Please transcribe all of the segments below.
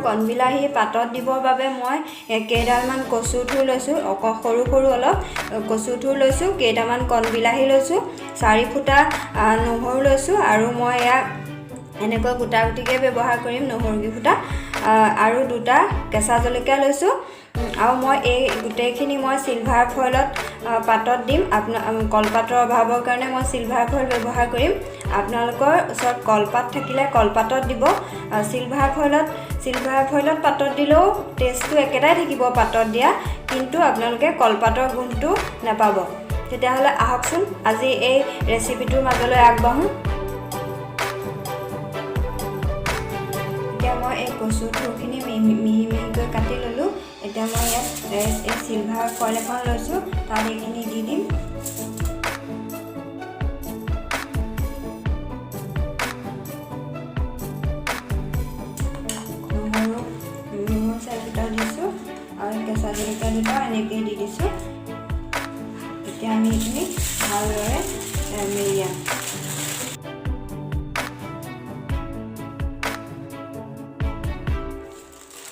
কণবিলাহী পাতত দিবৰ বাবে মই কেইডালমান কচু থুৰ লৈছোঁ, সৰু সৰু অলপ কচু থুৰ লৈছোঁ, কেইটামান কণবিলাহী লৈছোঁ, 4 ফুটা নহৰু লৈছোঁ আৰু মই এয়া এনেকৈ গোটা গুটিকৈ ব্যৱহাৰ কৰিম নহৰু কেইফুটা, আৰু 2টা কেঁচা জলকীয়া লৈছোঁ। আৰু মই এই গোটেইখিনি মই চিলভাৰ ফইলত পাতত দিম। কলপাতৰ অভাৱৰ কাৰণে মই চিলভাৰ ফইল ব্যৱহাৰ কৰিম। আপোনালোকৰ ওচৰত কলপাত থাকিলে কলপাতত দিব, চিলভাৰ ফইলত পাতত দিলেও টেষ্টটো একেটাই থাকিব পাতত দিয়া, কিন্তু আপোনালোকে কলপাতৰ গোন্ধটো নাপাব। তেতিয়াহ'লে আহকচোন আজি এই ৰেচিপিটোৰ মাজলৈ আগবাঢ়োঁ। এতিয়া মই এই কচু থুৰখিনি মিহি মিহিকৈ কাটি ল'লোঁ। এতিয়া মই ইয়াত এই চিলভাৰ ফইল এখন লৈছোঁ, তাত এইখিনি দি দিম। নহৰু 4 ফুটাও দিছোঁ আৰু কেঁচা জলকীয়া 2টাও এনেকৈয়ে দি দিছোঁ। এতিয়া আমি এইখিনি ভালদৰে মেৰিয়াম।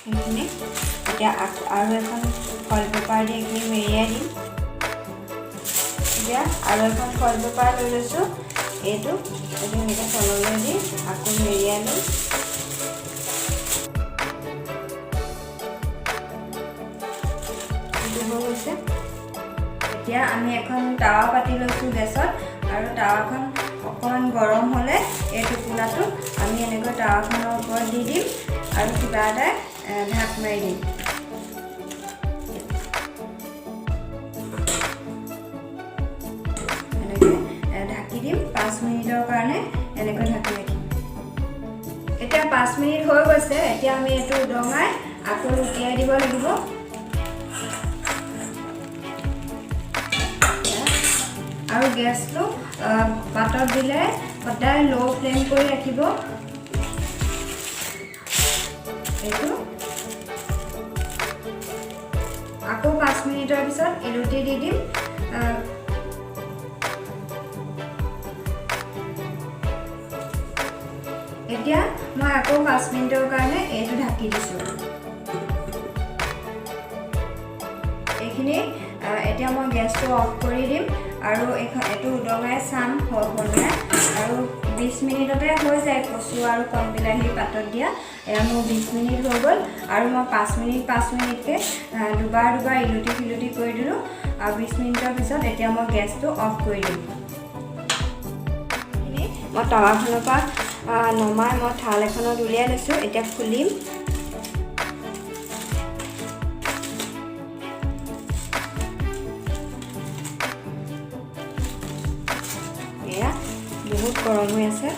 সেইখিনি এতিয়া আৰু এখন ফইল পেপাৰ দি এইখিনি মেৰিয়াই দিম। এতিয়া আৰু এখন ফইল পেপাৰ লৈ লৈছোঁ, এইটো এনেকৈ তললৈ দি আকৌ মেৰিয়াই ল'ম। এইটো হৈ গৈছে। এতিয়া আমি এখন টাৱা পাতি লৈছোঁ গেছত, আৰু টাৱাখন অকণমান গৰম হ'লে এই টোপোলাটো আমি এনেকৈ টাৱাখনৰ ওপৰত দি দিম আৰু কিবা এটা ঢাক মাৰি দিম। এনেকৈ ঢাকি দিম 5 মিনিটৰ কাৰণে, এনেকৈ ঢাকি ৰাখিম। এতিয়া 5 মিনিট হৈ গৈছে। এতিয়া আমি এইটো উদঙাই আকৌ লুটিয়াই দিব লাগিব। আৰু গেছটো পাতত দিলে সদায় ল' ফ্লেম কৰি ৰাখিব। এইটো আকৌ 5 মিনিটৰ পিছত ইলুটি দি দিম। এতিয়া মই আকৌ 5 মিনিটৰ কাৰণে এইটো ঢাকি দিছোঁ। এইখিনি এতিয়া মই গেছটো অফ কৰি দিম আৰু এইটো উদঙাই চাম হ'ল নাই। আৰু 20 মিনিটতে হৈ যায় কচু আৰু কণবিলাহী পাতত দিয়া। এয়া মোৰ 20 মিনিট হৈ গ'ল আৰু মই 5 মিনিট 5 মিনিটকৈ দুবাৰ দুবাৰ ইলুটি সিলুটি কৰি দিলোঁ। আৰু 20 মিনিটৰ পিছত এতিয়া মই গেছটো অফ কৰি দিম। এইখিনি মই টাৱাখনৰ পৰা নমাই মই থাল এখনত উলিয়াই লৈছোঁ। এতিয়া খুলিম। এয়া বহুত গৰম হৈ আছে।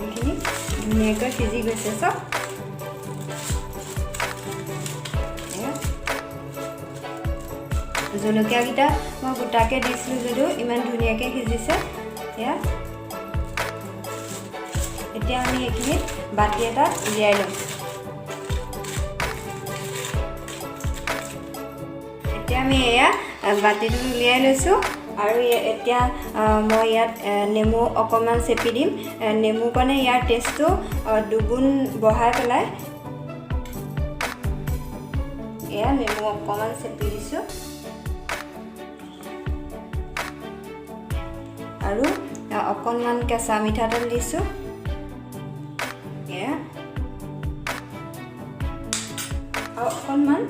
এইখিনি ধুনীয়াকৈ সিজি গৈছে চব। জলকীয়াকেইটা মই গোটাকৈ দিছিলোঁ যদিও ইমান ধুনীয়াকৈ সিজিছে। এয়া এতিয়া আমি এইখিনি বাতি এটাত উলিয়াই ল'ম। এতিয়া আমি এয়া বাতিটোত উলিয়াই লৈছোঁ আৰু এতিয়া মই ইয়াত নেমু অকণমান চেপি দিম। নেমুকণে ইয়াৰ টেষ্টটো দুগুণ বঢ়াই পেলাই। এয়া নেমু অকণমান চেপি দিছোঁ আৰু অকণমান কেঁচা মিঠাতেল দিছোঁ। এয়া আৰু অকণমান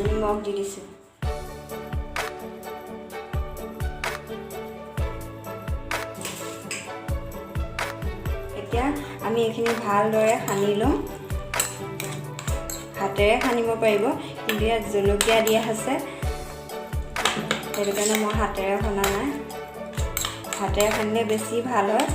নিমখ দি দিছোঁ। এতিয়া আমি এইখিনি ভালদৰে সানি ল'ম। হাতেৰে সানিব পাৰিব, কিন্তু ইয়াত জলকীয়া দিয়া আছে, সেইটো কাৰণে মই হাতেৰে সনা নাই। হাতেৰে সানিলে বেছি ভাল হয়।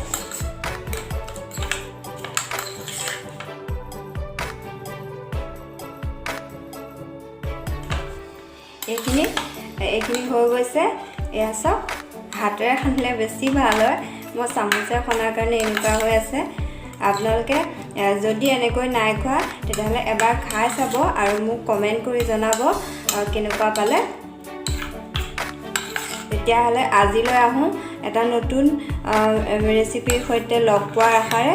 এইখিনি হৈ গৈছে। এয়া চাওক, হাতেৰে সানিলে বেছি ভাল হয়। মই চামুচে সনাৰ কাৰণে এনেকুৱা হৈ আছে। আপোনালোকে যদি এনেকৈ নাই খোৱা তেতিয়াহ'লে এবাৰ খাই চাব আৰু মোক কমেণ্ট কৰি জনাব কেনেকুৱা পালে। তেতিয়াহ'লে আজিলৈ আহোঁ। এটা নতুন ৰেচিপিৰ সৈতে লগ পোৱাৰ আশাৰে।